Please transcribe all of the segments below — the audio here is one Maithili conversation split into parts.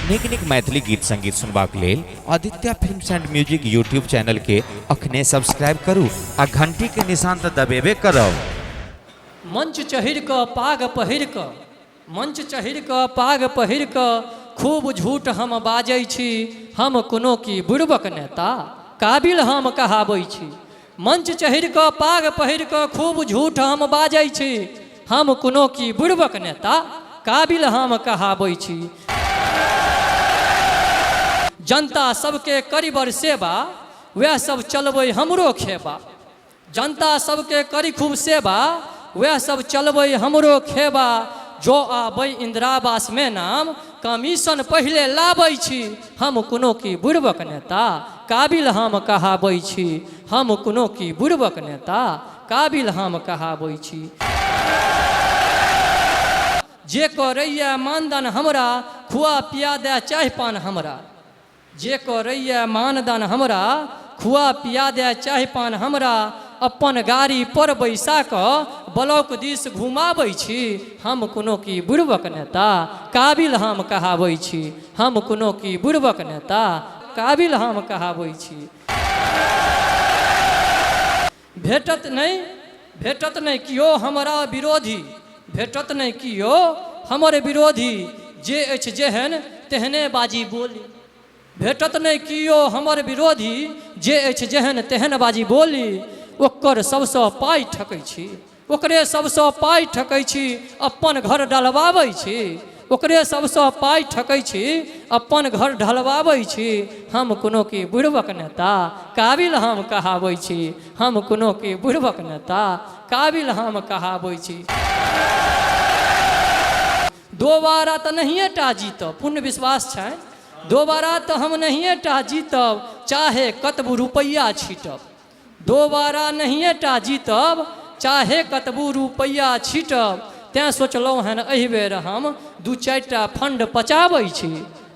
नीक नीक मैथिली गीत संगीत सुनबाक लेल Aditya films and music YouTube channel के अखने सब्सक्राइब करू आ घंटी के निशान तऽ दबेबे करब। मंच चढ़ि कऽ पाग पहिर कऽ मंच चढ़ि कऽ पाग पहिर कऽ खूब झूठ हम बाजै छी हम कोनो की बुड़बक नेता काबिल हम कहाबै छी मंच चढ़ि कऽ पाग पहिर कऽ खूब झूठ हम बाजै छी हम कोनो की बुड़बक नेता काबिल हम कहाबै छी जनता सबके करी बड़ सेवा वएह सब चलबै हमरो खेबा जनता सबके करी खूब सेवा वएह सब चलबै हमरो खेबा जो आबै इन्दिरावासमे नाम कमीशन पहिले लाबै छी हम कोनो की बुड़बक नेता काबिल हम कहाबै छी हम कोनो की बुड़बक नेता काबिल हम कहाबै छी जे करैए मानदान हमरा खुआ पिया दए चाह पान हमरा जे करैए मानदान हमरा खुआ पिया दए चाह पान हमरा अपन गाड़ी पर बैसा कऽ ब्लॉक दिस घुमाबै छी हम कोनो की बुड़बक नेता काबिल हम कहाबै छी हम कोनो की बुड़बक नेता काबिल हम कहाबै छी भेटत नहि भेटत नहि कियो हमरा विरोधी भेटत नहि कियो हमर विरोधी जे अछि जेहन तेहने बाजी बोली भेटत नहि कियो हमर विरोधी जे अछि जेहन तेहन बाजी बोली ओकर सबसँ पाइ ठकै छी ओकरे सबसँ पाइ ठकै छी अपन घर डलबाबै छी ओकरे सबसँ पाइ ठकै छी अपन घर ढलबाबै छी हम कोनो की बुड़बक नेता काबिल हम कहाबै छी हम कोनो की बुड़बक नेता काबिल हम कहाबै छी दोबारा तऽ नहिए टा जीतब पूर्ण विश्वास छनि दोबारा तऽ हम नहिए टा जीतब चाहे कतबो रुपैआ छीटब दोबारा नहिए टा जीतब चाहे कतबो रुपैआ छीटब तेँ सोचलहुँ हेँ एहिबेर हम दू चारिटा फण्ड पचाबै छी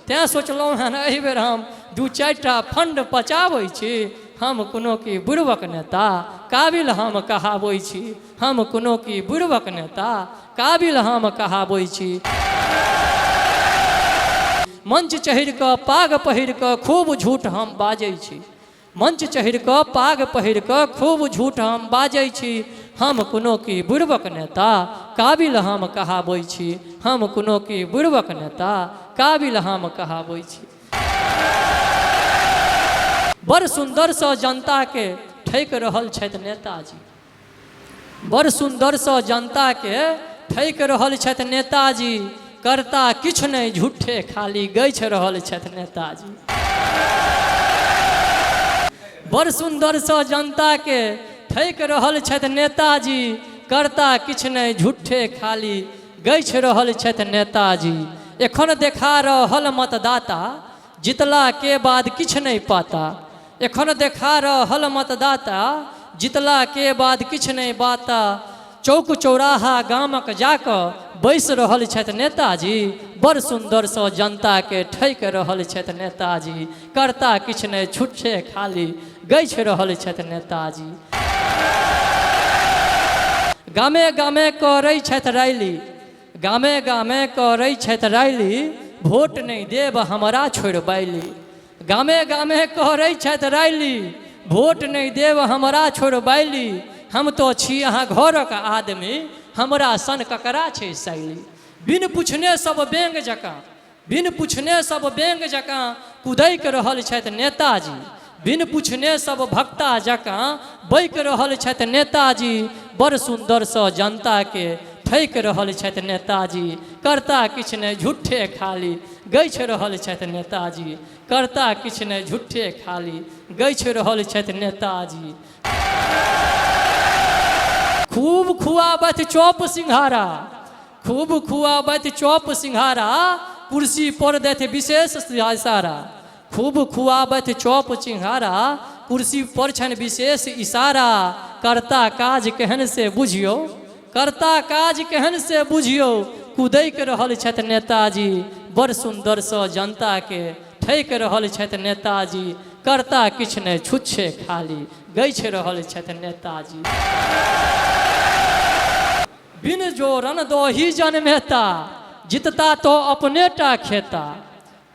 तेँ सोचलहुँ हेँ एहिबेर हम दू चारिटा फण्ड पचाबै छी हम कोनो की बुड़बक नेता काबिल हम कहाबै छी हम कोनो की बुड़बक नेता काबिल हम कहाबै छी मंच चढ़ि कऽ पाग पहिर कऽ खूब झूठ हम बाजै छी मंच चढ़ि कऽ पाग पहिर कऽ खूब झूठ हम बाजै छी हम कोनो की बुड़बक नेता काबिल हम कहाबै छी हम कोनो की बुड़बक नेता काबिल हम कहाबै छी बड़ सुन्दरसँ जनताके ठकि रहल छथि नेताजी बड़ सुन्दरसँ जनताके ठकि रहल छथि नेताजी करता किछु नहि झूठे खाली गछि रहल छथि नेताजी बड़ सुन्दरसँ जनताके ठकि रहल छथि नेताजी करता किछु नहि झूठे खाली गछि रहल छथि नेताजी एखन देखा रहल मतदाता जितलाके बाद किछु नहि पाता एखन देखा रहल मतदाता जितलाके बाद किछु नहि बाता चौक चौराहा गामक जाकऽ बैस रहल छथि नेताजी बड़ सुन्दरसँ जनताके ठकि रहल छथि नेताजी करता किछु नहि छुच्छे खाली गछि रहल छथि नेताजी गामे गामे करै छथि रैली गामे गामे करै छथि रैली भोट नहि देब हमरा छोड़ि बैली गामे गामे करै छथि रैली भोट नहि देब हमरा छोड़बैली हम तऽ छी अहाँ घरक आदमी हमरा सन ककरा छै शैली बिन पुछने सब बेंग जकाँ बिन पुछने सब बेंग जकाँ कुदैक रहल छथि नेताजी बिन पुछने सब भक्ता जकाँ बैक रहल छथि नेताजी बड़ सुन्दरसँ जनताके ठकि रहल छथि नेताजी करता किछु नहि झूठे खाली गछि रहल छथि नेताजी करता किछु नहि झूठे खाली गछि रहल छथि नेताजी खूब खुआबथि चॉप सिंघारा खूब खुआबथि चॉप सिंघारा कुर्सी पर देथि विशेष इशारा खूब खुआबथि चॉप सिंघारा कुर्सी पर छनि विशेष इशारा करता काज केहन से बुझियौ करता काज केहन से बुझियौ कुदैक रहल छथि नेताजी बड़ सुन्दरसँ जनताके ठकि रहल छथि नेताजी करता किछु नहि छुच्छे खाली गछि रहल छथि नेताजी बिन जोरन दही जनमेता जितता तो अपने टा खेता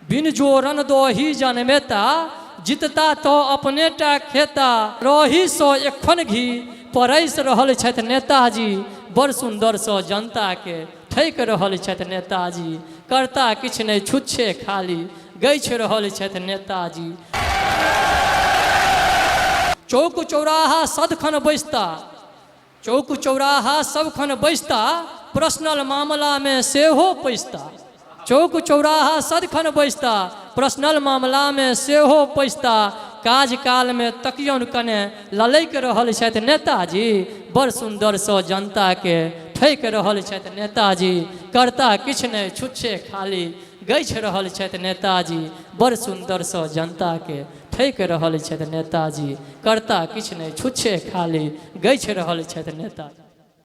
बिन जोरन दोही जनमेता, जितता तऽ अपने टा खेता। रहीसँ एखन घी परसि रहल छथि नेताजी, बड़ सुन्दरसँ जनताके ठकि रहल छथि नेताजी। करता किछु नहि छुच्छे खाली गछि रहल छथि नेताजी। चौक चौराहा सदखन बैसता, चौक चौराहा सबखन बैसता, पर्सनल मामलामे सेहो पैसता। चौक चौराहा सदखन बैसता, पर्सनल मामलामे सेहो पैसता। काज कालमे तकियौन कने ललकि रहल छथि नेताजी, बड़ सुन्दरसँ जनताके ठकि रहल छथि नेताजी। करता किछु नहि छुच्छे खाली गछि रहल छथि नेताजी, बड़ सुन्दरसँ जनताके ठकि रहल छथि नेताजी। करता किछु नहि छुच्छे खाली गछि रहल छथि नेताजी।